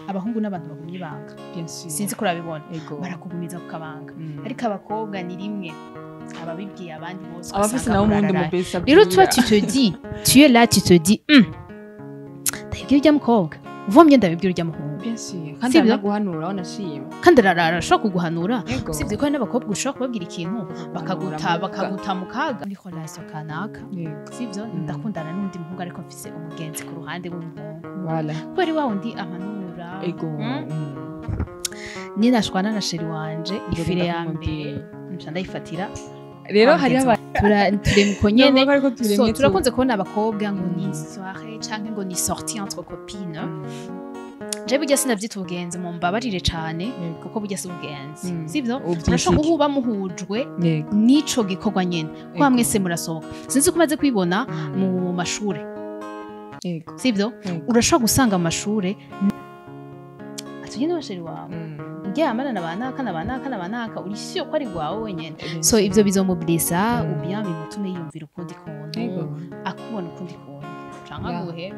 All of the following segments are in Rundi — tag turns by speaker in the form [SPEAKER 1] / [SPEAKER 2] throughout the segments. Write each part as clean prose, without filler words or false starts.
[SPEAKER 1] Abahungu n'abantu bagumye ibanga.
[SPEAKER 2] Bien sûr.
[SPEAKER 1] Sinzi ko urabibona.
[SPEAKER 2] Ego.
[SPEAKER 1] Barakugumiza ku kabanga. Ariko abakobwa ni rimwe ababibwiye abandi bose,
[SPEAKER 2] abafise
[SPEAKER 1] ugasanga
[SPEAKER 2] nawe umundi
[SPEAKER 1] murararaye.
[SPEAKER 2] Mubesa.
[SPEAKER 1] Rero toi, tu te dis, tu es là, tu te dis: ndabibwira urya mukobwa, uvomye ndabibwira urya muhungu."
[SPEAKER 2] Bien sûr, kandi
[SPEAKER 1] Sibyo?
[SPEAKER 2] aranaguhanura, wanashima.
[SPEAKER 1] Kandi ararara ashobora kuguhanura.
[SPEAKER 2] Ego.
[SPEAKER 1] Usibye ko hari n'abakobwa ushobora kubabwira ikintu bakaguta
[SPEAKER 2] mu
[SPEAKER 1] bakaguta mu kaga muri relation kanaka.
[SPEAKER 2] Yego.
[SPEAKER 1] Sibyo? Ndakundana n'undi muhungu, ariko mfise umugenzi ku ruhande w'umuhungu,
[SPEAKER 2] Voilà.
[SPEAKER 1] kubera wa wundi ampanura.
[SPEAKER 2] Ego.
[SPEAKER 1] Ninashwana na chéri wanje, ifire ya
[SPEAKER 2] kumubwira.
[SPEAKER 1] mbere nca ndayifatira
[SPEAKER 2] Rero
[SPEAKER 1] wa
[SPEAKER 2] hariho
[SPEAKER 1] mugenzi. Turemye uko nyene.
[SPEAKER 2] Novuga ariko turemye.
[SPEAKER 1] So, turakunze kubona abakobwa ngo ni soirée canke ngo ni sortie entre copines. Je burya sinavyita ubugenzi, mumbabarire cane, kuko burya si ubugenzi. Sivyo?
[SPEAKER 2] Uvyita
[SPEAKER 1] Murashobora
[SPEAKER 2] iki?
[SPEAKER 1] kuba muhujwe
[SPEAKER 2] Yego.
[SPEAKER 1] n'ico gikorwa nyene, kuba mwese murasohoka. Sinzi ko umaze kwibona mu mashure.
[SPEAKER 2] Yego.
[SPEAKER 1] Sivyo?
[SPEAKER 2] Yego.
[SPEAKER 1] Urashobora gusanga mu mashure atugende n'aba chéri wawe, uryamana na banaka na banaka na banaka, uri siyo ko ari rwawe wenyene.
[SPEAKER 2] Bien
[SPEAKER 1] So
[SPEAKER 2] sûr.
[SPEAKER 1] ivyo bizomublesa, ou bien bimutume yiyumvira ukundi kuntu, akubona ukundi kuntu, canke aguhe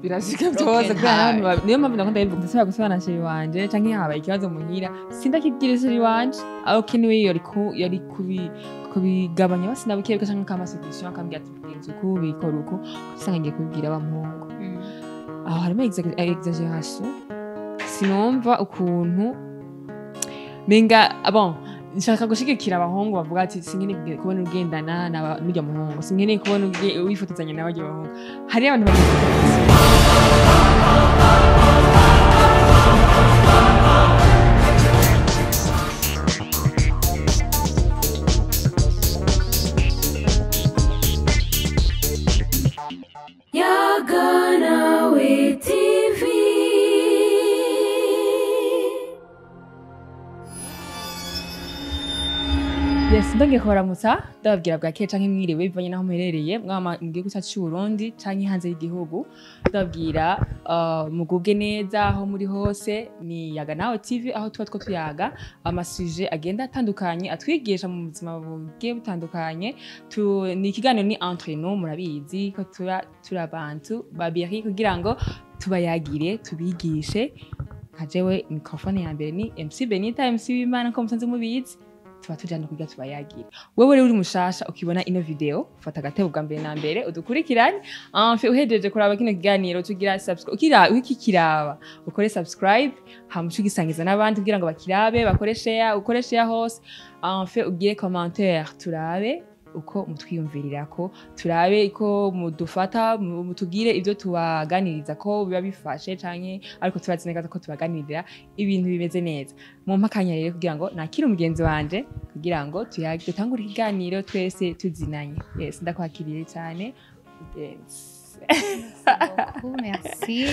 [SPEAKER 2] Birashika
[SPEAKER 1] broken
[SPEAKER 2] byose kubera
[SPEAKER 1] heart.
[SPEAKER 2] n'abantu niyo mpamvu nakunda bivuga, ndasubira gusobanura chéri wanje canke habaye ikibazo muhira, sindakibwira chéri wanje aho kenewe, yari kubigabanya basi nabukebuke, canke akampa solution, akambwira ati: "Bigenze uku, bikora uku." Usanga ngiye kubibwira abamuhungu. Aho harimo exagération. Sinumva ukuntu menga bon, nshaka gushigikira abahungu bavuga ati: "Sinkeneye kubona ugendana n'urya muhungu, sinkeneye kubona wifotozanya n'abarya bahungu." Hariyo abantu bagize.
[SPEAKER 3] Yaganawe TV.
[SPEAKER 2] Yes, ndongeye kubaramutsa, ndababwira bwa keye canke mwiriwe, bivanye naho muherereye, mwama mu gihugu cyacu c'u Burundi canke hanze y'igihugu. Ndababwira mugubwe neza aho muri hose. Ni Yaga Nawe TV, aho tuba two tuyaga ama sujets agenda atandukanye atwigisha mu buzima bugiye butandukanye. Ni ikiganiro ni entre nous, murabizi ko tuba turi abantu babiri kugira ngo tubayagire, tubigishe. Nka jewe, microphone ya mbere ni MC Benita, MC w'Imana, ko musanze mubizi. Tuba tujana kugira tubayagire. Wewe rero uri mushasha ukibona ino video, fata agatebo bwa mbere na mbere udukurikirane. Enfin, uhejeje kuraba kino kiganiro, tugira subscribe, ukira ukikiraba ukore subscribe, hama uce ugisangiza n'abandi kugira ngo bakirabe, bakore share, ukore share hose. Enfin, ugire commentaire, turabe uko mutwiyumvirirako, turabe ko mudufata, mutubwire ibyo tubaganiriza ko biba bifashe canke, ariko turazi neza ko tubaganirira ibintu bimeze neza. Mumpe akanya rero kugira ngo nakire umugenzi wanje, kugira ngo tuyage, dutangure ikiganiro twese tuzinanye. Yes, ndakwakiriye cyane, mugenzi.
[SPEAKER 4] Beaucoup, merci.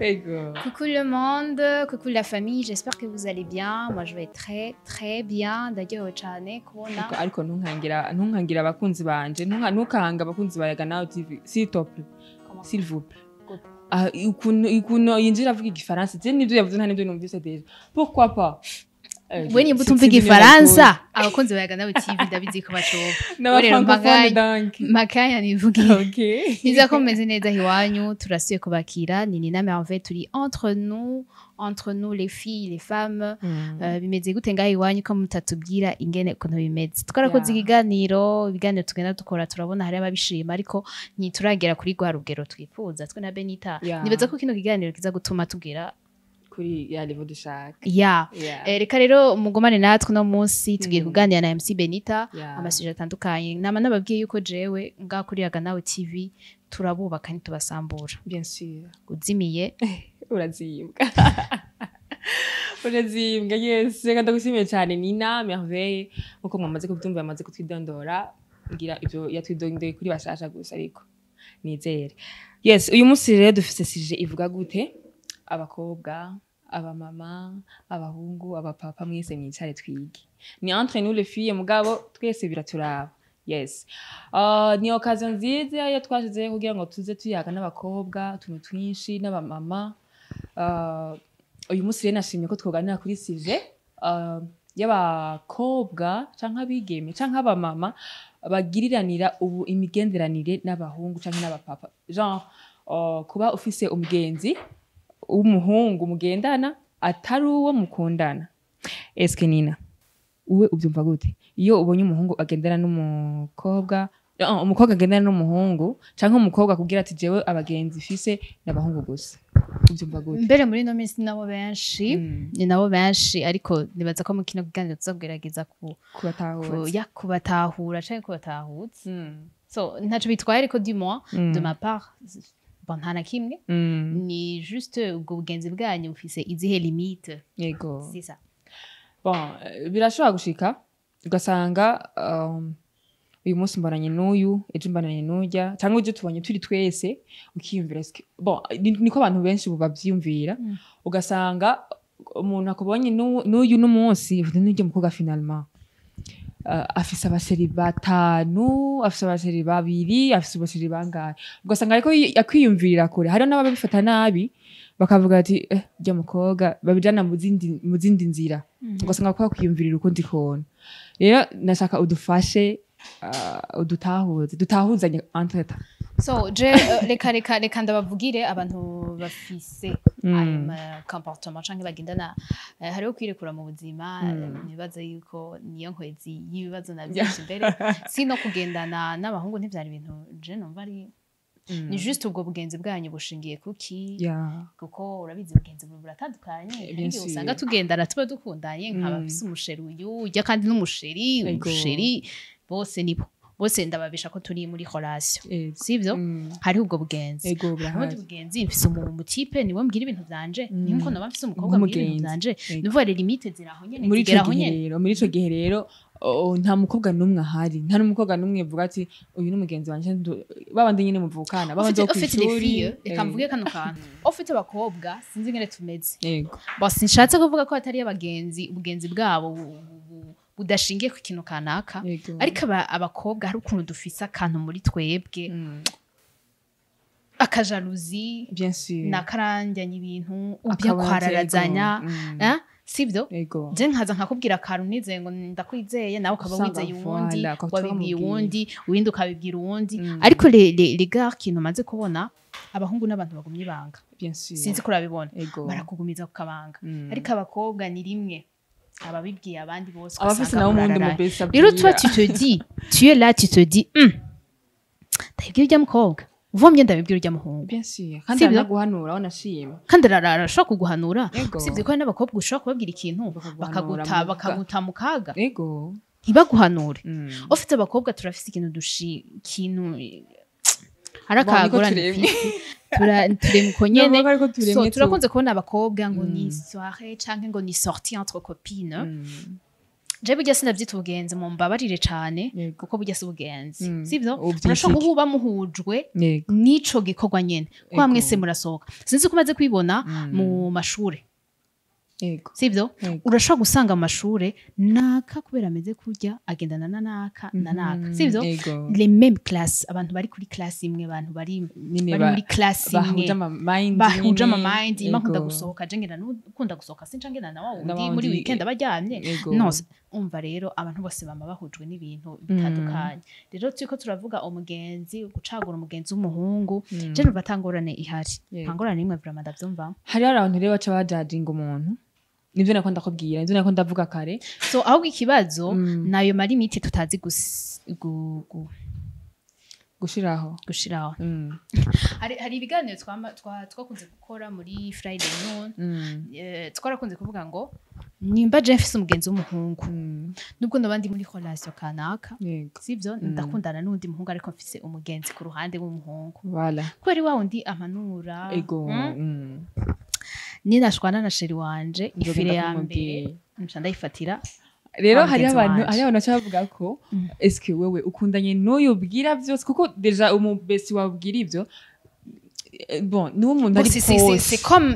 [SPEAKER 2] Ego.
[SPEAKER 4] Coucou le monde, coucou la famille, j'espère que vous allez bien. Moi, je vais très très bien. Ndaryohewe cyane kubona.
[SPEAKER 2] Ariko ntunkangira abakunzi banje, ntukanga abakunzi ba Yaga Nawe TV, s'il te plaît.
[SPEAKER 4] Comment?
[SPEAKER 2] S'il vous plaît.
[SPEAKER 4] Gute?
[SPEAKER 2] Ah, ukuntu yinjira avuga igifaransa, je nivyo yavuze nta nivyo numvise déjà. Pourquoi pas?
[SPEAKER 1] We nimba utumva igifaransa, abakunzi ba Yaga Nawe TV ndabizi ko bacoba.
[SPEAKER 2] N'aba
[SPEAKER 4] Rero
[SPEAKER 2] francophone donc.
[SPEAKER 4] Makanya nivugiye.
[SPEAKER 2] Okay.
[SPEAKER 4] Niza ko mumeze neza iwanyu, turasuye kubakira. Ni Nina Merveille, turi entre nous, entre nous les filles, les femmes. Bimeze gute ngaho iwanyu, ko mutatubwira ingene ukuntu bimeze? Twarakoze ikiganiro, ibiganiro tugenda dukora turabona hari ababishima, ariko ntituragera kuri rwa rugero twifuza twe na Benita. Nibaza ko kino kiganiro kiza gutuma tubwira
[SPEAKER 2] kuri ya level dushaka.
[SPEAKER 4] Ya. Reka rero mugumane natwe. Uno munsi tugiye kuganira na MC Benita ama sujets atandukanye. Nama nababwiye yuko jewe ngaha kuri Yaga Nawe TV turabubaka, ntitubasambura.
[SPEAKER 2] Bien sûr.
[SPEAKER 4] Uzimiye
[SPEAKER 2] Urazimbwa, urazimbwa. Yes, reka ndagushimiye cyane, Nina Merveille. Nkuko mwamaze kubyumva, yamaze kutwidondora, ngira ibyo yatwidondeye kuri bashasha gusa, ariko nizere. Yes, uyu munsi rero dufise sujet ivuga gute? Abakobwa, abamama, abahungu, abapapa, mwese mwicare twige. Ni entre nous les filles, mugabo twese biraturaba. Yes, ni occasion nziza iyo twashizeho kugira ngo tuze tuyaga n'abakobwa utuntu twinshi n'abamama. Uyu munsi rero nashimye ko twoganira kuri sujet y'abakobwa canke abigeme canke abamama bagiriranira ubu imigenderanire n'abahungu canke n'abapapa, genre kuba ufise umugenzi. w'umuhungu mugendana atari uwo mukundana. Eske Nina, uwe ubyumva gute iyo ubonye umuhungu agendana n'umukobwa, umukobwa agendana n'umuhungu, canke umukobwa akubwira ati jewe abagenzi fise n'abahungu gusa? Ubyumva gute?
[SPEAKER 1] Mbere muri ino minsi nabo benshi, ni nabo benshi, ariko nibaza ko mu kino kiganiro tuzogerageza
[SPEAKER 2] Kubatahuza.
[SPEAKER 1] Ya, kubatahura canke kubatahuza. So ntaco bitwaye, ariko du moins de ma part, bon, nta na kimwe. Ni juste ubwo bugenzi bwanyu bufise izihe limite? C'est ça.
[SPEAKER 2] Bon, birashobora gushika ugasanga uyu munsi mbonanye n'uyu, ejo mbonanye n'urya, cyangwa ejo tubonye turi twese, ukiyumvira bon, niko abantu benshi ubu bavyiyumvira. Ugasanga umuntu akubonye n'uyu n'umunsi, uvuga n'urya mukobwa finalement afise aba chéri batanu, afise aba chéri babiri, afise aba chéri bangahe, ugasanga ariko akwiyumvirira kure. Hariho n'ababifata nabi bakavuga ati urya mukobwa, babijana mu zindi nzira, ugasanga ko kwiyumvirira ukundi kuntu. Rero nashaka udufashe, udutahuze, dutahuzanye entre temps.
[SPEAKER 1] So je reka ndabavugire abantu bafise ayo ma comportement canke bagendana, hariho kwirekura mu buzima. Nibaza yuko niyo nkwezi y'ibibazo na byinshi mbere si no kugendana n'abahungu ntivyari ibintu je numva ari ni juste ubwo bugenzi bwanyu bushingiye kuki? Kuko urabizi, ubugenzi buratandukanye. Hari
[SPEAKER 2] Bien
[SPEAKER 1] igihe
[SPEAKER 2] sûr.
[SPEAKER 1] usanga tugendana tuba dukundanye, nkaba mfise umu chéri uyu ujya kandi n'umu chéri, umu chéri bose nibo bose ndababisha ko turi muri relation, sivyo? Hariho ubwo bugenzi.
[SPEAKER 2] Ego,
[SPEAKER 1] Hariho
[SPEAKER 2] burahari.
[SPEAKER 1] ubundi bugenzi, mfise umu type niwe mbwira ibintu vyanje, ni nkuko noba mfise umukobwa mbwira ibintu
[SPEAKER 2] Nk'umugenzi.
[SPEAKER 1] vyanje.
[SPEAKER 2] Ego.
[SPEAKER 1] Nuvuga les limites ziraho nyene,
[SPEAKER 2] Muri ico
[SPEAKER 1] zigeraho
[SPEAKER 2] gihe
[SPEAKER 1] nyene.
[SPEAKER 2] rero, muri ico gihe rero, oh, nta mukobwa n'umwe ahari, nta n'umukobwa n'umwe uvuga ati uyu ni umugenzi wanje, babandi nyene muvukana, babandi bo
[SPEAKER 1] Ufite les
[SPEAKER 2] kw'ishuri.
[SPEAKER 1] filles, reka mvuge kano kantu, ufite abakobwa sinzi ingene tumeze. Bon, sinshatse kuvuga ko atari abagenzi, ubugenzi bwabo budashingiye ku kintu kanaka, ariko abakobwa hari ukuntu dufise akantu muri twebwe, aka jalousie,
[SPEAKER 2] Bien sûr.
[SPEAKER 1] nakaranjyanye ibintu ubya
[SPEAKER 2] Akabona
[SPEAKER 1] kwararazanya.
[SPEAKER 2] ego.
[SPEAKER 1] Sibyo?
[SPEAKER 2] Ego.
[SPEAKER 1] Je nkaza nkakubwira akantu nizeye ngo ndakwizeye, nawe ukaba
[SPEAKER 2] Usanga
[SPEAKER 1] wizeye uwundi,
[SPEAKER 2] voilà, ukaba
[SPEAKER 1] wabibwiye
[SPEAKER 2] wamubwiye.
[SPEAKER 1] uwundi, uwindi ukabibwira uwundi. Ariko les gars, ikintu maze kubona, abahungu n'abantu bagumye ibanga.
[SPEAKER 2] Bien sûr.
[SPEAKER 1] Sinzi ko urabibona.
[SPEAKER 2] Ego.
[SPEAKER 1] Barakugumiza ku kabanga. Ariko abakobwa ni rimwe ababibwiye abandi bose,
[SPEAKER 2] Abafise
[SPEAKER 1] ugasanga
[SPEAKER 2] nawe umundi
[SPEAKER 1] urararaye.
[SPEAKER 2] mubesi
[SPEAKER 1] Rero toi,
[SPEAKER 2] abwira.
[SPEAKER 1] tu te dis, tu es là, tu te dis, ndabibwira urya mukobwa uvomye, ndabibwira urya muhungu?
[SPEAKER 2] Bien sûr, kandi
[SPEAKER 1] Sibyo?
[SPEAKER 2] aranaguhanura, wanashima.
[SPEAKER 1] Kandi arashobora kuguhanura.
[SPEAKER 2] Ego.
[SPEAKER 1] Usibye ko hari n'abakobwa ushobora kubabwira ikintu
[SPEAKER 2] Bakaguhanura
[SPEAKER 1] bakaguta bakaguta mu kaga, ntibaguhanure. Ufite abakobwa turafise ikintu dushi ikintu hari
[SPEAKER 2] Bon, niko
[SPEAKER 1] akagorane.
[SPEAKER 2] turemye.
[SPEAKER 1] Turemye uko nyene.
[SPEAKER 2] Navuga ariko turemye
[SPEAKER 1] So turakunze kubona abakobwa ngo ni soirée canke ngo ni sortie entre copines. Je burya sinavyita ubugenzi, mumbabarire cane, kuko burya si ubugenzi, sivyo?
[SPEAKER 2] Uvyita
[SPEAKER 1] Murashobora
[SPEAKER 2] iki?
[SPEAKER 1] kuba muhujwe n'ico gikorwa nyene, kuba mwese murasohoka. Sinzi ko umaze kwibona mu mashure, sivyo?
[SPEAKER 2] Yego.
[SPEAKER 1] Urashobora gusanga mu mashure naka kubera ameze kurya agendana na naka na naka, sivyo?
[SPEAKER 2] Ego.
[SPEAKER 1] Les mêmes classes, abantu bari kuri classe imwe, abantu bari
[SPEAKER 2] Nyine
[SPEAKER 1] bari muri classe imwe,
[SPEAKER 2] bahuje ama mind
[SPEAKER 1] bahuje
[SPEAKER 2] nyine.
[SPEAKER 1] ama mind. Ima nkunda gusohoka, je ngenda n'ukunda gusohoka, sinca ngenda na wa
[SPEAKER 2] Na
[SPEAKER 1] wundi
[SPEAKER 2] wa
[SPEAKER 1] muri
[SPEAKER 2] wundi,
[SPEAKER 1] weekend abaryamye. No, umva rero, abantu bose bama bahujwe n'ibintu bitandukanye. Rero turiko turavuga umugenzi, gucagura umugenzi w'umuhungu, je numva ata ngorane ihari. Nta ngorane n'imwe vraiment, ndavyumva.
[SPEAKER 2] Hariho abantu rero baca bajajinga umuntu, nivyo nako ndakubwira, nivyo nako ndavuga kare.
[SPEAKER 1] So ahubwo ikibazo nayo ma limites tutazi
[SPEAKER 2] Gushiraho.
[SPEAKER 1] Gushiraho. Hari ibiganiro twakunze gukora muri Friday noon. Twarakunze kuvuga ngo nimba je mfise umugenzi w'umuhungu, nubwo noba ndi muri relation kanaka, sivyo, ndakundana n'undi muhungu, ariko mfise umugenzi ku ruhande w'umuhungu, kubera wa wundi ampanura. Ninashwana na chéri wanje,
[SPEAKER 2] Nzogenda
[SPEAKER 1] ifire ya mbere
[SPEAKER 2] kumubwira.
[SPEAKER 1] nca ndayifatira
[SPEAKER 2] Rero
[SPEAKER 1] wa
[SPEAKER 2] hariho
[SPEAKER 1] mugenzi
[SPEAKER 2] abantu,
[SPEAKER 1] wanje.
[SPEAKER 2] hariho abantu baca bavuga ko eske wewe ukundanye n'uyu ubwira vyose, kuko déjà umubesi wabwira ivyo, bon, niwo muntu ari proche.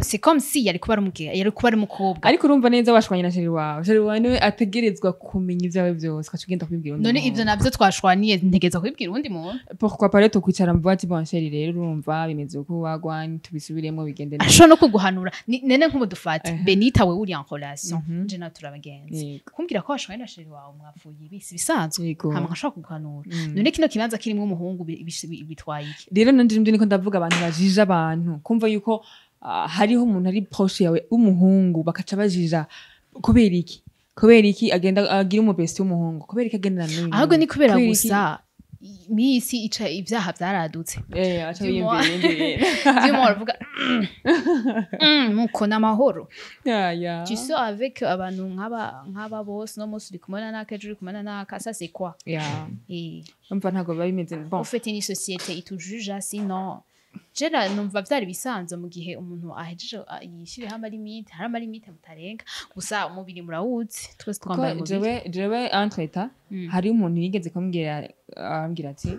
[SPEAKER 1] C'est comme si yari kuba ari yari kuba ari umukobwa.
[SPEAKER 2] Ariko urumva neza washwanye na chéri wawe, chéri wawe niwe ategerezwa kumenya ivyawe vyose, ugaca ugenda kubibwira undi
[SPEAKER 1] None
[SPEAKER 2] muntu.
[SPEAKER 1] ivyo navyo twashwaniye ntegereza kubibwira uwundi muntu?
[SPEAKER 2] Pourquoi pas? Rero tukwicara muvuga ati bon chéri, rero urumva bimeze uko, wagwa tubisubiremo bigende neza.
[SPEAKER 1] Ashobora no kuguhanura. Nene nk'ubu dufate Benita, wewe uri en relation, je nawe turabagenzi, kumbwira ko washwanye na chéri wawe mwapfuye ibisi bisanzwe, hama nkashobora kuguhanura. None kino kibanza kirimwo umuhungu bitwaye iki?
[SPEAKER 2] Rero nanje nibyo niko ndavuga, abantu bajije abantu kumva yuko Hariho umuntu ari proche yawe w'umuhungu, bakaca bajija kubera iki agenda agira umubesti w'umuhungu, kubera iki agendana n'uyu
[SPEAKER 1] Ahubwo ni kubera
[SPEAKER 2] Kubera iki?
[SPEAKER 1] gusa mw'iyi si ica ibyaha byaradutse.
[SPEAKER 2] Aca
[SPEAKER 1] Du
[SPEAKER 2] yiyumvira ibindi bintu.
[SPEAKER 1] Du moins uravuga muko n'amahoro.
[SPEAKER 2] Ya.
[SPEAKER 1] Tu sors avec abantu nk'aba bose, no munsi uri kumwe na naka, ejo uri kumwe na naka, ça c'est quoi?
[SPEAKER 2] Umva, ntabwo biba bimeze bon.
[SPEAKER 1] En fait, ni société itujuja, sinon jera numva vyari bisanzwe mu gihe umuntu ahejeje yishiriyeho amalimite, hari amalimite mutarenga gusa umubiri murawuzi twese
[SPEAKER 2] Kuko
[SPEAKER 1] twambaye umubiri.
[SPEAKER 2] Jewe entre-temps hari umuntu yigeze kumbwira, arambwira ati: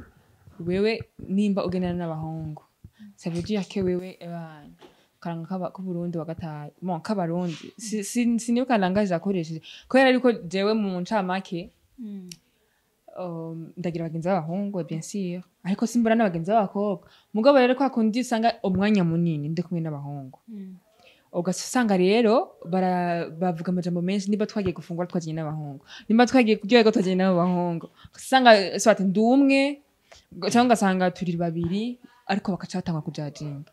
[SPEAKER 2] "Wewe nimba ugendana n'abahungu, ça veut dire que wewe ebana karanga kaba k'Uburundi wagataye, bon, k'Abarundi." Sinibuka langage yakoresheje, kubera ariko jewe mu ncamake ndagira abagenzi b'abahungu, bien sûr, ariko simbura n'abagenzi b'abakobwa. Mugabo rero kwa kundi usanga umwanya munini ndi kumwe n'abahungu, ugaca usanga rero bavuga amajambo menshi. Niba twagiye gufungura twagiye n'abahungu, nimba twagiye kuryoherwa twagiye n'abo bahungu, usanga soit ndi umwe cyangwa ugasanga turi babiri, ariko bakaca batangwa kujajinga.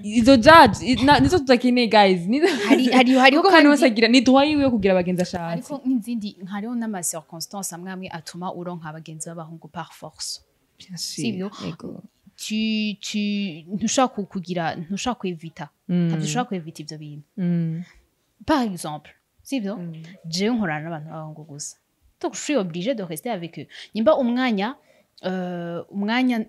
[SPEAKER 2] Izo judge nizo tudakeneye, guys.
[SPEAKER 1] Hariho
[SPEAKER 2] Kuko kandi
[SPEAKER 1] kandi
[SPEAKER 2] wese agira ni droit yiwe yo kugira abagenzi ashatse.
[SPEAKER 1] Ariko nk'izindi, hariho n'ama circonstances amwe amwe atuma uronka abagenzi b'abahungu par force.
[SPEAKER 2] Bien sûr.
[SPEAKER 1] Sivyo?
[SPEAKER 2] Yego.
[SPEAKER 1] Tu ntushobora kugira, ntushobora kwevita, ntabyo ushobora kwevita ivyo bintu. Par exemple, sivyo, jewe nkorana n'abantu b'abahungu gusa, donc je suis obligée de rester avec eux. Nimba umwanya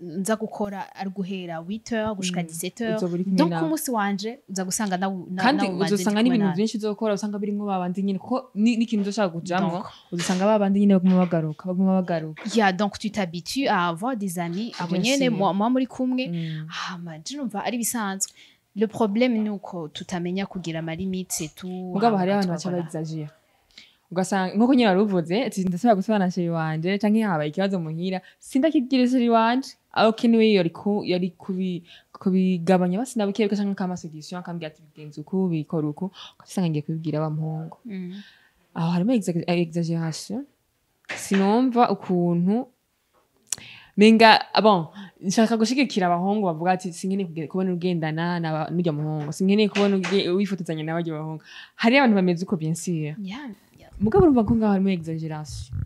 [SPEAKER 1] nza gukora ari guhera 8h gushika 17h,
[SPEAKER 2] Uzoba uri kumwe
[SPEAKER 1] donc
[SPEAKER 2] nabo.
[SPEAKER 1] Umunsi wanje uza gusanga
[SPEAKER 2] Kandi
[SPEAKER 1] nawumaze
[SPEAKER 2] uzosanga
[SPEAKER 1] ndi kumwe
[SPEAKER 2] n'ibintu
[SPEAKER 1] nawe.
[SPEAKER 2] byinshi uzokora usanga birimwo babandi nyine, kuko n'ikintu uzoshaka kujamwo,
[SPEAKER 1] Donc.
[SPEAKER 2] uzosanga babandi nyine baguma bagaruka, baguma bagaruka.
[SPEAKER 1] Yeah, donc tu t'habitues à avoir des amis abo
[SPEAKER 2] Bien
[SPEAKER 1] nyene
[SPEAKER 2] sûr.
[SPEAKER 1] moi muri kumwe. Hama je numva ari bisanzwe. Le problème ni uko tutamenya kugira ama limites, c'est tout.
[SPEAKER 2] Mugabo
[SPEAKER 1] Hama
[SPEAKER 2] hariho abantu baca
[SPEAKER 1] tukabona.
[SPEAKER 2] bagizagera, ugasanga nk'uko nyine wari ati: "Ndasubira gusubana na chéri wanje canke habaye ikibazo muhira, sindakibwira chéri wanje." Aho kenewe yari kubigabanya basi nabukebuke, canke akama solution, akambwira ati: "Bigenze uku, bikora uku." Ugasanga ngiye kubibwira wa muhungu. Aho harimo exagération. Sinumva ukuntu menga bon, nshaka gushigikira abahungu bavuga ati: "Sinkeneye kubona ugendana n'urya muhungu, sinkeneye kubona wifotozanya n'abarya bahungu." Hari abantu bameze uko, bien sûr. Mugabo urumva ko ngaho harimo exagération.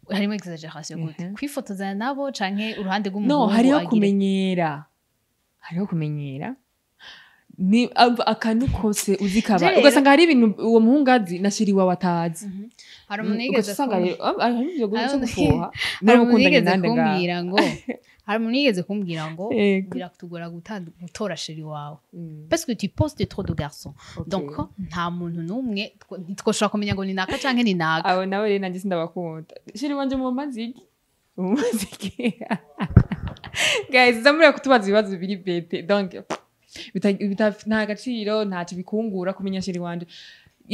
[SPEAKER 1] Harimo exagération gute? Kwifotozanya nabo canke uruhande rw'umuhungu?
[SPEAKER 2] No, hariho kumenyera, hariho kumenyera, ni akantu kose uzi kaba
[SPEAKER 1] Je rero-
[SPEAKER 2] ugasanga hari ibintu uwo muhungu azi na chéri wawe atazi.
[SPEAKER 1] Hari umuntu
[SPEAKER 2] Ugaca
[SPEAKER 1] yigeze
[SPEAKER 2] usanga rero harimo ivyo
[SPEAKER 1] Hari
[SPEAKER 2] cyo
[SPEAKER 1] umuntu-
[SPEAKER 2] gufuha
[SPEAKER 1] hari umuntu
[SPEAKER 2] n'ukundanye
[SPEAKER 1] yigeze
[SPEAKER 2] nande ngaho.
[SPEAKER 1] kumbwira ngo hari umuntu yigeze kumbwira ngo birakutugora gutora chéri wawe parce que tu postes trop de garçons. Donc nta muntu n'umwe ntitwoshobora kumenya ngo ni naka canke ni naka.
[SPEAKER 2] Abo nawe rero nanjye sindabakunda. Chéri wanje mu maziki, mu maziki, guys, zamuriye kutubaza ibibazo biri bête, donc nta gaciro, ntacyo bikungura kumenya chéri wanje.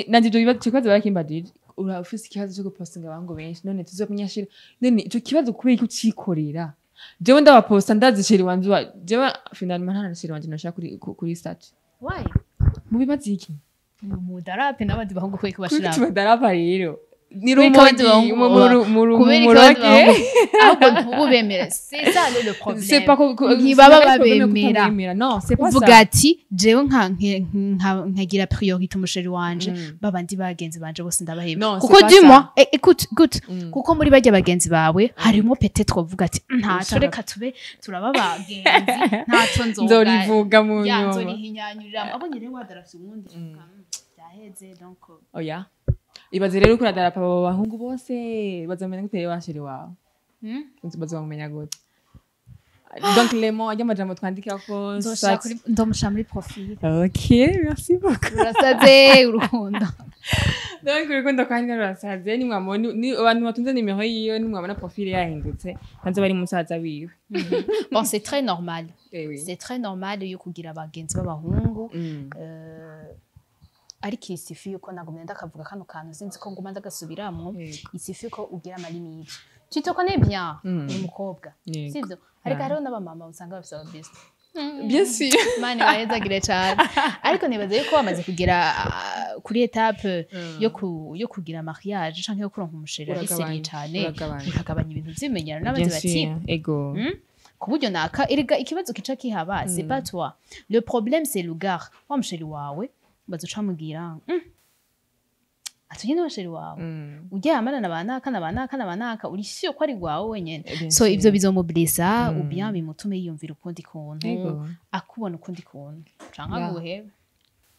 [SPEAKER 2] Nanjye ibyo bibazo, icyo kibazo barakimbajije: "Ura ufise ikibazo cyo gupostinga abahungu benshi, none tuzomenya chéri?" None ico kibazo kubera iki ucikorera? Jewe ndabaposta, ndazi chéri wanje jewe finalement nta na chéri wanje noshira kuri statut.
[SPEAKER 1] Why?
[SPEAKER 2] Mu bibazo iki?
[SPEAKER 1] Mudarape n'abandi bahungu kubera ko
[SPEAKER 2] Kuri
[SPEAKER 1] bashiramo.
[SPEAKER 2] Tubadarapa rero ni
[SPEAKER 1] Kubera ko abandi
[SPEAKER 2] rumogi
[SPEAKER 1] bahungu kubera ko
[SPEAKER 2] muroge.
[SPEAKER 1] abandi bahungu ahubwo ntububemera, c'est ça le problème.
[SPEAKER 2] C'est pas
[SPEAKER 1] Ntibaba
[SPEAKER 2] c'est pas problème
[SPEAKER 1] babemera.
[SPEAKER 2] kutamwemera. Non, c'est pas
[SPEAKER 1] Uvuga
[SPEAKER 2] ça.
[SPEAKER 1] ati: "Jewe nkagira priorité umuchéri wanje, babandi bagenzi banje bose ndabaheba."
[SPEAKER 2] Non,
[SPEAKER 1] Kuko
[SPEAKER 2] c'est pas
[SPEAKER 1] du
[SPEAKER 2] ça.
[SPEAKER 1] moins écoute, écoute, kuko muri barya bagenzi bawe harimo peut-être uvuga ati: "Ntaco, reka tube turaba bagenzi, ntaco nzoga
[SPEAKER 2] Nzorivuga mu
[SPEAKER 1] ya
[SPEAKER 2] nyuma."
[SPEAKER 1] Nzorihinyanyurira abonye rero wadarafye uwundi, byaheze, donc.
[SPEAKER 2] Oya, ibaze rero ko uradarapa abo bahungu bose, bazamenya gute wa chéri wawe? Bazamumenya gute? Donc lemo ajya amajambo twandika ko
[SPEAKER 1] Nzoshira ndomushira muri profil.
[SPEAKER 2] Ok, merci beaucoup.
[SPEAKER 1] Rurasaze urukundo.
[SPEAKER 2] Donc urukundo kandi rurasaze. Nimwamubona ni abantu batunze nimero yiwe, nimwabona profil yahindutse, nanze bari musaza wiwe.
[SPEAKER 1] Bon, c'est très normal.
[SPEAKER 2] Eh oui.
[SPEAKER 1] C'est très normal yo kugira abagenzi b'abahungu. Ariko il suffit yuko nagumye ndakavuga kano kantu, sinzi ko nguma ndagasubiramwo.
[SPEAKER 2] Yego.
[SPEAKER 1] Il suffit ko ugira amalimite, tu te connais bien, uri umukobwa, sivyo? Ariko hariho n'abamama usanga bafise aba best.
[SPEAKER 2] Bien sûr.
[SPEAKER 1] Mani bahezagire cane, ariko nibaza yuko bamaze kugera kuri étape yo kugira mariage canke yo kuronka umuchéri ari sérieux
[SPEAKER 2] Uragabanya,
[SPEAKER 1] cane,
[SPEAKER 2] uragabanya.
[SPEAKER 1] uragabanya ibintu vy'imenyano n'abandi
[SPEAKER 2] Bien
[SPEAKER 1] bati
[SPEAKER 2] sûr, ego.
[SPEAKER 1] Ku buryo naka, erega ikibazo kica kihaba, c'est pas toi le problème, c'est le gars. Wa mu chéri wawe bazoca mubwira ati niwe chéri wawe uryamana na banaka na banaka na banaka, uri sûr ko ari gwawe wenyene?
[SPEAKER 2] Bien
[SPEAKER 1] So
[SPEAKER 2] sûr.
[SPEAKER 1] ivyo bizomublessa ou bien bimutume yiyumvira ukundi kuntu, akubona ukundi kuntu, canke aguhebe.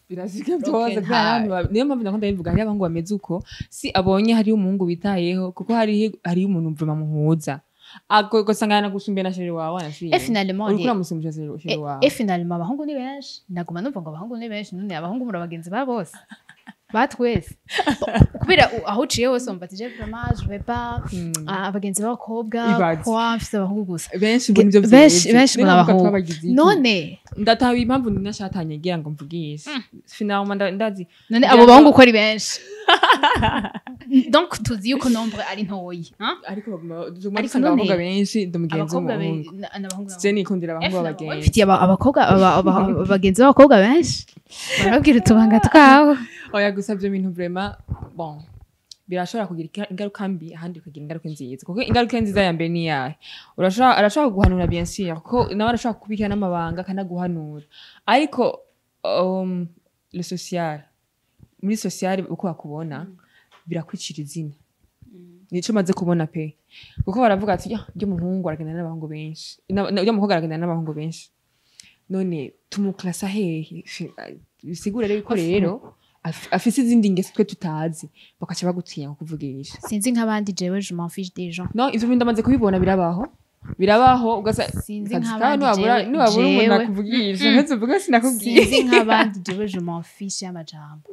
[SPEAKER 2] Birashika
[SPEAKER 1] Broken
[SPEAKER 2] byose kubera
[SPEAKER 1] heart.
[SPEAKER 2] abantu niyo mpamvu nakunda bivuga, hariyo abahungu bameze uko, si abonye hariyo umuhungu bitayeho, kuko hariyo umuntu vraiment muhuza, ugasanga yanagusumbye na chéri wawe, anashiye
[SPEAKER 1] Et finalement
[SPEAKER 2] uriko uramusumbya chéri wawe.
[SPEAKER 1] Et finalement abahungu ni benshi. Naguma numva ngo abahungu ni benshi. None abahungu muri abagenzi ba bose, batwese, kubera aho uciye hose wumva ati je vraiment je vais pas, ah, abagenzi b'abakobwa
[SPEAKER 2] Ibaze.
[SPEAKER 1] kwa mfise abahungu gusa.
[SPEAKER 2] Benshi ngo nivyo
[SPEAKER 1] Benshi
[SPEAKER 2] vyeze.
[SPEAKER 1] benshi
[SPEAKER 2] Niyo
[SPEAKER 1] ngo
[SPEAKER 2] mpamvu
[SPEAKER 1] abahungu.
[SPEAKER 2] twabagize iki.
[SPEAKER 1] None
[SPEAKER 2] Ndataha impamvu ninashatanye ngira ngo mvugishe finalement ndazi.
[SPEAKER 1] None abo bahungu uko ari benshi, donc tuzi yuko nombre ari ntoyi, hein?
[SPEAKER 2] Ariko baguma tuguma
[SPEAKER 1] Ariko
[SPEAKER 2] dusanga
[SPEAKER 1] none
[SPEAKER 2] abakobwa benshi, ndi umugenzi
[SPEAKER 1] Abakobwa
[SPEAKER 2] w'umuhungu.
[SPEAKER 1] n'abahungu.
[SPEAKER 2] Je nikundira abahungu b'abagenzi.
[SPEAKER 1] Mfitiye abakobwa abagenzi b'abakobwa benshi, barabwira utubanga twabo.
[SPEAKER 2] Oya, gusa ibyo bintu vraiment, bon, birashobora kugira ingaruka mbi, ahandi bikagira ingaruka nziza. Kuko ingaruka nziza ya mbere ni iyahe? Urashobora, arashobora kuguhanura, bien sûr, kuko nawe arashobora kukubikira n'amabanga akanaguhanura. Ariko le social, muri social uko bakubona birakwicira izina. Nico maze kubona pe, kuko baravuga ati: "Ya, urya muhungu aragendana n'abahungu benshi, urya mukobwa aragendana n'abahungu benshi, none tumuklasa hehe?" Bisigura rero ko rero afise izindi ngeso twe tutazi, bakaca bagutinya kukuvugisha.
[SPEAKER 1] Sinzi nk'abandi, jewe je m'en fiche des gens.
[SPEAKER 2] No, ivyo bintu ndamaze kubibona, birabaho, birabaho, ugasa
[SPEAKER 1] Sinzi
[SPEAKER 2] akazi kawe.
[SPEAKER 1] nk'abandi,
[SPEAKER 2] Niwabura niwabura umuntu akuvugisha, ntuzuvuge sinakubwiye.
[SPEAKER 1] Sinzi nk'abandi, jewe je m'en fiche y'amajambo.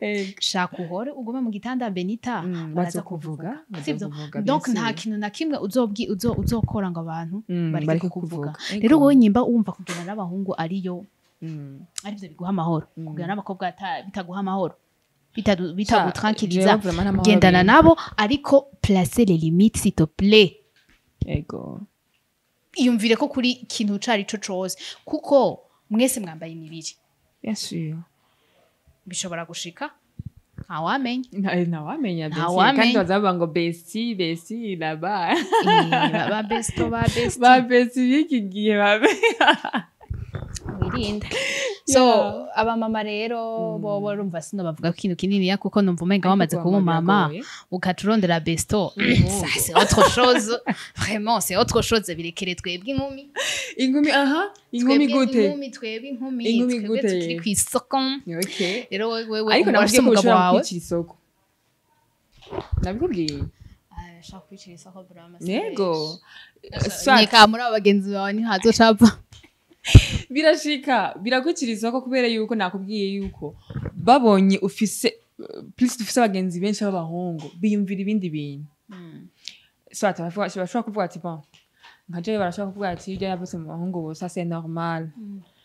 [SPEAKER 2] Ego.
[SPEAKER 1] Shaka uhore ugume mu gitanda, Benita, baraza
[SPEAKER 2] Bazokuvuga,
[SPEAKER 1] kuvuga, sivyo?
[SPEAKER 2] bazokuvuga,
[SPEAKER 1] Donc
[SPEAKER 2] bien
[SPEAKER 1] nta
[SPEAKER 2] sûr.
[SPEAKER 1] kintu na kimwe uzokora ngo abantu bareke
[SPEAKER 2] bareke
[SPEAKER 1] kukuvuga.
[SPEAKER 2] kukuvuga.
[SPEAKER 1] Rero wowe nyimba wumva kugenda n'abahungu ariyo arivyo biguha amahoro, kugenda n'abakobwa bitaguha amahoro, bitagutranquiliza,
[SPEAKER 2] Jewe vraiment nta mahoro
[SPEAKER 1] gendana
[SPEAKER 2] bimpa.
[SPEAKER 1] nabo, ariko place les limites, s'il te plaît.
[SPEAKER 2] Ego.
[SPEAKER 1] Iyumvire ko kuri ikintu cari co cose, kuko mwese mwambaye imibiri.
[SPEAKER 2] Bien sûr.
[SPEAKER 1] Bishobora gushika, ntawamenya.
[SPEAKER 2] Ntawamenya, bien sûr.
[SPEAKER 1] Ntawamenya.
[SPEAKER 2] Kandi bazavuga ngo bestie, bestie là-bas.
[SPEAKER 1] Eh, ba besto, ba bestie.
[SPEAKER 2] Ba bestie b'iki gihe ba
[SPEAKER 1] Wirinde. So abamama rero bobo urumva sino bavuga ko ikintu kininiya, kuko numva umenga wamaze kuba umumama ukaturondera besto, ça c'est autre chose, vraiment c'est autre chose. Birekere twebwe inkumi.
[SPEAKER 2] Inkumi, aha, inkumi
[SPEAKER 1] Twebwe
[SPEAKER 2] gute?
[SPEAKER 1] inkumi, twebwe inkumi.
[SPEAKER 2] Inkumi
[SPEAKER 1] Twebwe
[SPEAKER 2] gute?
[SPEAKER 1] tukiri ku isoko.
[SPEAKER 2] Okay.
[SPEAKER 1] Rero wewe
[SPEAKER 2] Ariko
[SPEAKER 1] umubare
[SPEAKER 2] nakubwiye ko
[SPEAKER 1] umugabo
[SPEAKER 2] ushobora
[SPEAKER 1] wawe
[SPEAKER 2] kwicira isoko, nabikubwiye.
[SPEAKER 1] Ah, ashaka kwicira isoko vraiment.
[SPEAKER 2] Yego. Soit
[SPEAKER 1] Nyeka muri abo bagenzi bawe ntihazocapfa.
[SPEAKER 2] Birashika birakwicira isoko, kubera yuko nakubwiye yuko babonye ufise plus dufise abagenzi benshi b'abahungu, biyumvira ibindi bintu. Soit bashobora kuvuga ati bon, nka jewe barashobora kuvuga ati ibyo yavutse mu bahungu gusa, c'est normal,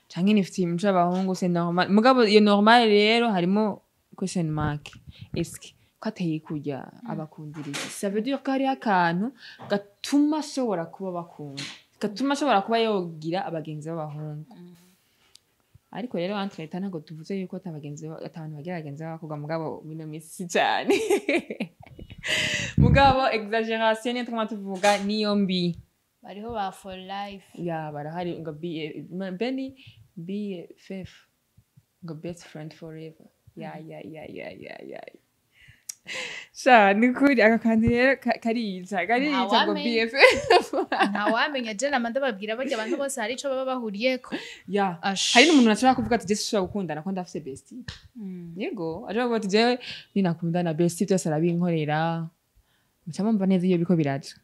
[SPEAKER 2] canke nifitiye imico y'abahungu, c'est normal. Mugabo iyo normal rero harimo question mark: est-ce ko ateye kurya abakundira iki? Ça veut dire ko hariho akantu gatuma ashobora kuba bakunda, gatuma ashobora kuba yogira abagenzi b'abahungu. Ariko rero entre temps ntabwo tuvuze yuko ata bagenzi ata bantu bagira abagenzi b'abakobwa, mugabo mino minsi si cyane. Mugabo exagération niyo twama tuvuga, niyo mbi.
[SPEAKER 1] Bariho ba for life.
[SPEAKER 2] Ya, barahari ngo Beni BFF, ngo best friend forever. Ya ya ya ya ya ya, sha ni kuri aka kantu rero karica, karica ngo
[SPEAKER 1] Ntawamenya.
[SPEAKER 2] BFF.
[SPEAKER 1] Ntawamenya. Je nama ndababwira, barya abantu bose hari ico baba bahuriyeko.
[SPEAKER 2] Ya.
[SPEAKER 1] Ash.
[SPEAKER 2] Hari n'umuntu ashobora kuvuga ati je sinshobora gukundana ko ndafise bestie. Yego, ashobora kuvuga ati jewe ninakundana, bestie byose arabinkorera. Muca mumva neza iyo biko biraja,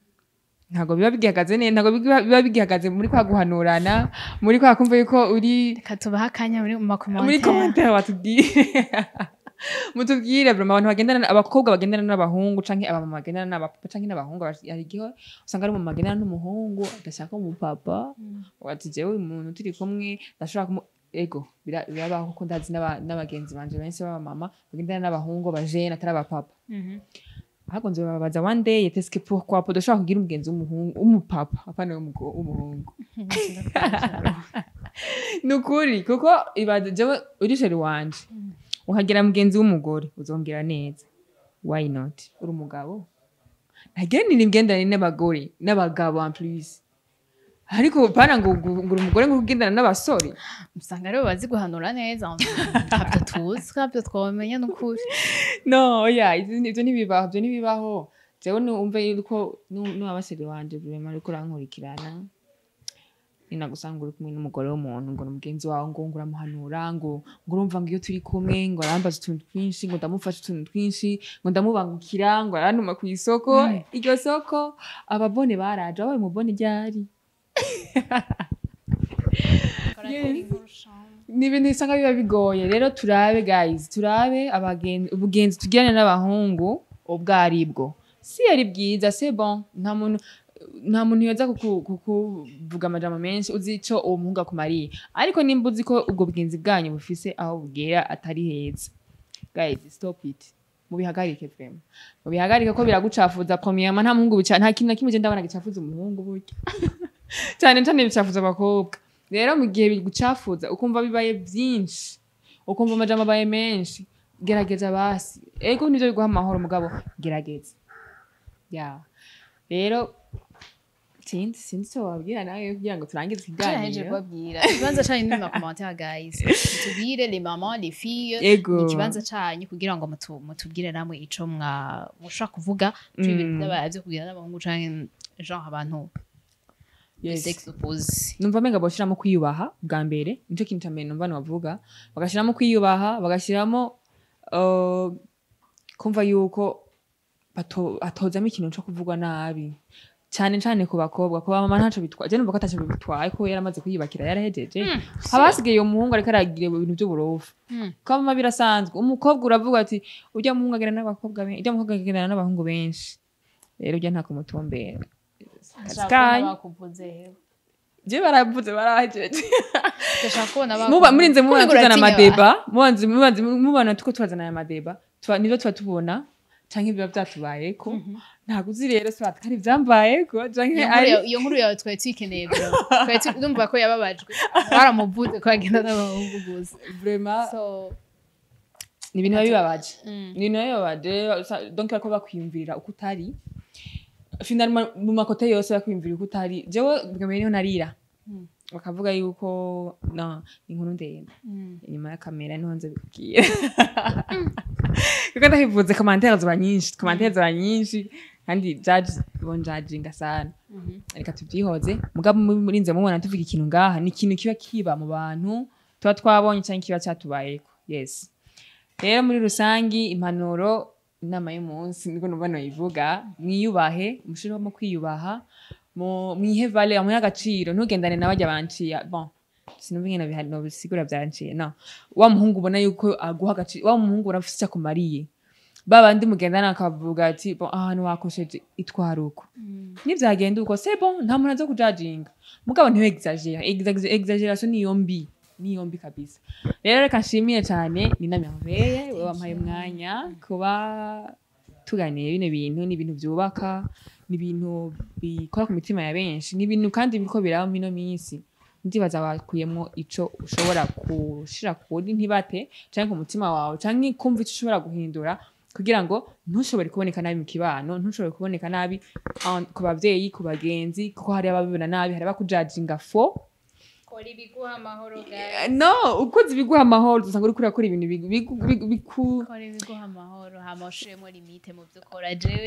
[SPEAKER 2] ntabwo biba bigihagaze neza, ntabwo biba bigihagaze muri kwa guhanurana, muri kwa kumva yuko uri
[SPEAKER 1] Reka tubahe akanya muri mu
[SPEAKER 2] muri
[SPEAKER 1] ma commentaires.
[SPEAKER 2] Commentaire batubwire, mutubwire vraiment, abantu bagendana, abakobwa bagendana n'abahungu, canke abamama bagendana n'abapapa, canke n'abahungu. Hari igihe usanga ari umumama agendana n'umuhungu adashaka umupapa, ati jewe uyu muntu turi kumwe ndashobora kumu ego. Birabaho, kuko ndazi n'abagenzi banje benshi b'abamama bagendana n'abahungu bajene atari abapapa. Ahubwo nzobabaza one day: est-ce que pourquoi pas udashobora kugira umugenzi w'umuhungu, w'umupapa, apana w'umuhungu? Ni ukuri, kuko ibaze jewe uri chéri wanje ukagira mugenzi w'umugore, uzombwira neza, why not? Uri umugabo, ntagenire imigenderanire n'abagore n'abagabo en plus. Ariko pana ngo ngo uri umugore ngo ugendana n'abasore.
[SPEAKER 1] Usanga rero bazi guhanura neza, ntabyo tuzi, ntabyo twamenya n'ukuri.
[SPEAKER 2] No, oya, ivyo ntibibaho, ivyo ntibibaho. Jewe numve yuko n'abasore wanje vraiment ariko urankurikirana, ninagusanga uri kumwe n'umugore w'umuntu ngo ni mugenzi wawe, ngo uramuhanura, ngo urumva ngo iyo turi kumwe ngo arambaza utuntu twinshi, ngo ndamufasha utuntu twinshi, ngo ndamubangukira, ngo arantuma ku isoko. Iryo soko ababone baraje, wabaye umubone ryari? Ni ibintu usanga biba bigoye. Rero turabe guys, turabe abagenzi, ubugenzi tugirana n'abahungu ubwo aribwo, si ari bwiza, c'est bon, nta muntu yoza kukuvuga amajambo menshi, uzi ico uwo muhungu akumariye. Ariko nimba uzi ko ubwo bugenzi bwanyu bufise aho bugera atari heza, guys, stop it, mubihagarike vraiment, mubihagarike, ko biragucafuza. Premièrement, nta muhungu bica, nta kintu na kimwe je ndabona gicafuza umuhungu burya, cyane cyane bicafuza abakobwa. Rero mu gihe bigucafuza, ukumva bibaye byinshi, ukumva amajambo abaye menshi, gerageza basi. Ego, nivyo biguha amahoro, mugabo gerageza ya. Rero sinzi icyo wabwira nawe kugira ngo turangize
[SPEAKER 1] Tunaheje
[SPEAKER 2] ikiganiro.
[SPEAKER 1] Kubabwira ikibanza canyu ni mu commentaire, guys, mutubwire, les mamans, les filles.
[SPEAKER 2] Ego.
[SPEAKER 1] Ni ikibanza canyu kugira ngo mutubwire namwe ico mwa mushaka kuvuga kuri ibintu vyo kugira n'abahungu canke genre abantu sexe opposé.
[SPEAKER 2] Numva menga boshiramo kwiyubaha bwa mbere, nico kintu ca mbere numva nobavuga. Bagashiramo kwiyubaha, bagashiramo kumva yuko atozamo ikintu co kuvugwa nabi, cyane cyane ku bakobwa. Ku bamama ntaco bitwaye, je numva ko ataco bitwaye, ko yaramaze kwiyubakira, yarahejeje, haba hasigaye uwo muhungu ariko aragira ibintu by'uburofu. Ku bamama birasanzwe, umukobwa uravuga ati urya muhungu agendana n'abakobwa benshi, urya mukobwa agendana n'abahungu benshi, rero urya nta kumutumbera. Akazi kanyu.
[SPEAKER 1] Bakuvuze.
[SPEAKER 2] Je baravuze, barahejeje.
[SPEAKER 1] Ndashaka kubona.
[SPEAKER 2] Muba murinze mubona
[SPEAKER 1] Kumengo
[SPEAKER 2] tuzana
[SPEAKER 1] uratinya.
[SPEAKER 2] ama débats, mubanze mubona tuko turazana aya ma débats, nivyo tuba tubona canke biba vyatubayeko. Ntabwo uzi rero soit kandi vyambayeko canke
[SPEAKER 1] Iyo nkuru
[SPEAKER 2] ari
[SPEAKER 1] iyo nkuru yawe twari tuyikeneye bro. Twari ndumva ko yababajwe, baramuvuze ko agenda n'abahungu gusa.
[SPEAKER 2] Vraiment.
[SPEAKER 1] So
[SPEAKER 2] Ni ibintu biba bibabaje.
[SPEAKER 1] Ni
[SPEAKER 2] ibintu biba bibabaje. Donc bariko bakwiyumvirira uko utari finalement, mu ma côtés yose bakwiyumvirira uko utari. Jewe bwa mbere niho narira, bakavuga yuko no inkuru ndende inyuma ya kamera niho nze bikubwira, kuko ndahivuze commentaire ziba nyinshi, commentaire ziba nyinshi, kandi judge bonjajinga sana. Reka tubyihoze. Mugabo murinze mubona tuvuga ikintu ngaha, ni ikintu kiba kiba mu bantu tuba twabonye cyangwa kiba cyatubayeko. Yes, rero muri rusangi impanuro, inama y'umunsi niko numva noyivuga: mwiyubahe, mushiremo kwiyubaha, mwihe valeur, muhe agaciro. Ntugendane na barya banciye, bon, sinumva ingene bihari nobisigura vyanciye. No wa muhungu ubona yuko aguha agaciro, wa muhungu urafise icyo akumariye, ba bandi mugendana akavuga ati bon, ahantu wakosheje itwara uko, nivyagenda uko, c'est bon, nta muntu aza kujajinga. Mugabo ntiwe exagère, exagération niyo mbi, niyo mbi kabisa. Rero reka nshimiye cyane Nina Merveille, wewe wampaye umwanya kuba tuganiye bino bintu. Ni ibintu byubaka, ni ibintu bikora ku mitima ya benshi, ni ibintu kandi biriko biraba mino minsi. Ndibaza bakuyemwo ico ushobora gushira kuri ntibate canke ku mutima wawe, canke kumva ico ushobora guhindura kugira ngo ntushobore kuboneka nabi mu kibano, ntushobore kuboneka nabi ku bavyeyi, ku bagenzi, kuko hari ababibona nabi, hari abakujajinga fo.
[SPEAKER 1] Kora ibiguha amahoro, guys.
[SPEAKER 2] No ukoze ibiguha amahoro, usanga uriko urakora ibintu biku
[SPEAKER 1] Kora ibiguha amahoro, hama ushiremo limite mu byo ukora. Jewe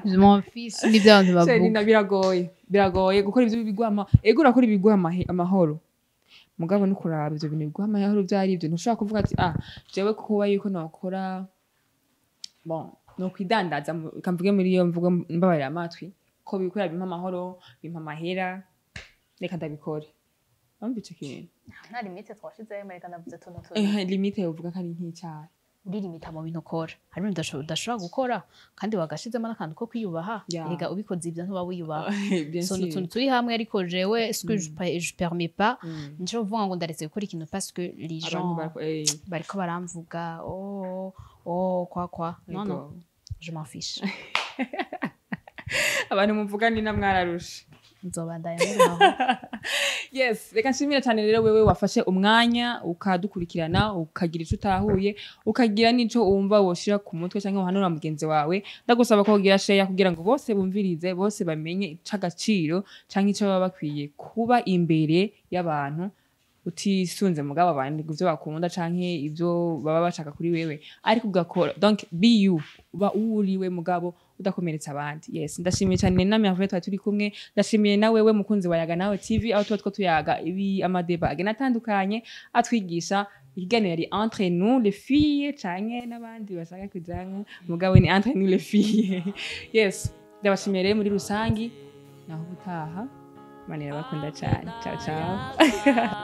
[SPEAKER 1] je m'en fiche n'ibyo abantu bavuga.
[SPEAKER 2] Sherina, biragoye, biragoye gukora ibyo biguha amahoro. Ego, urakora ibiguha amahoro, mugabo no kuraba ivyo bintu biguha amahoro ivyo ari byo. Ntushobora kuvuga ati ah, jewe kuba yuko nokora, bon, no kwidandaza, kamvuge muri iyo mvugo, mbabarira amatwi, ko bikora bimpa amahoro, bimpa amahera, reka ndabikore. Urumva ico kintu?
[SPEAKER 1] Nta limite twashizeho, reka navuze utuntu tubiri.
[SPEAKER 2] Limite uvuga ko ari nk'icyaha.
[SPEAKER 1] Uririmita mu bintu ukora. Hari ibintu udashobora gukora kandi wagashizemo n'akantu ko kwiyubaha. Erega ubikoze ibyo ntuba wiyubaha.
[SPEAKER 2] Bien
[SPEAKER 1] So
[SPEAKER 2] sûr.
[SPEAKER 1] ni utuntu turi hamwe, ariko jewe ce que je permets pas, nico kuvuga ngo ndaretse gukora ikintu parce que les
[SPEAKER 2] Abantu
[SPEAKER 1] gens bariko baramvuga, oh oh, quoi quoi, non non,
[SPEAKER 2] Ego.
[SPEAKER 1] je m'en fiche.
[SPEAKER 2] Abantu muvuga ni na mwararushe.
[SPEAKER 1] Nzobandanya mubaho.
[SPEAKER 2] Yes, reka nshimire cyane rero wewe wafashe umwanya ukadukurikirana, ukagira ico utahuye, ukagira n'ico wumva woshira ku mutwe cyangwa uhanura mugenzi wawe. Ndagusaba ko ugira share kugira ngo bose bumvirize, bose bamenye ic'agaciro canke ico baba bakwiye kuba imbere y'abantu, utisunze mugabo abantu ivyo bakunda canke ivyo baba bashaka kuri wewe, ariko ugakora, donc be you, uba uwuriwe mugabo udakomeretsa abandi. Yes, ndashimiye cyane na Merveille twari turi kumwe. Ndashimiye na wewe mukunzi wa Yaga Nawe TV, aho tuba two tuyaga ibi ama débats agenda atandukanye atwigisha. Ikiganiro yari Entre nous les filles, canke n'abandi bashaka kujamwo, mugabo ni Entre nous les filles. Yes, ndabashimiye rero muri rusangi. Naho ubutaha, Imana irabakunda cyane. Ciao ciao.